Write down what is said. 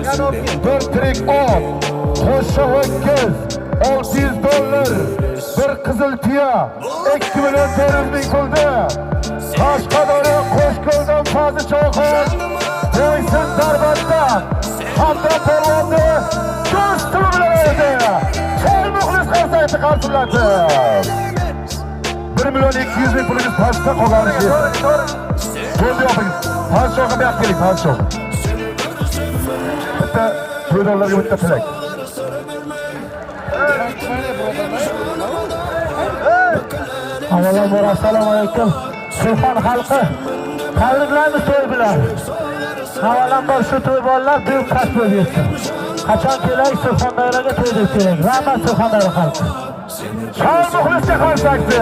Bir tirik ot, qo'sha ho'kiz, 600 dollar, bir qizil tuya, 2 million 400 ming pulda. Qashqadaryo Qo'shko'ldan Fazli Cho'xon, Boysin Darbanddan Hamdam polvonni ko'z tubi bilan oldi. Chol muxlis qarsakni qarsillatdi. 1 million 200 ming pulingiz pastda qolgani. Bo'ldi, yoping. Fazli Cho'xon, bu yoqqa keling, Fazli Cho'xon. Bitta to'ydorlarga bitta tilak. Avvalambor, assalomu alaykum. Surxon xalqi, tabriklaymiz to'y bilan. Avvalambor, shu to'y bolalar buyuk kasb bo'lib yetsin. Qachon kelaylik Surxondaryoga, to'y deb keling. Rahmat, Surxondaryo xalqi. Chol muxlisga qarsakdi.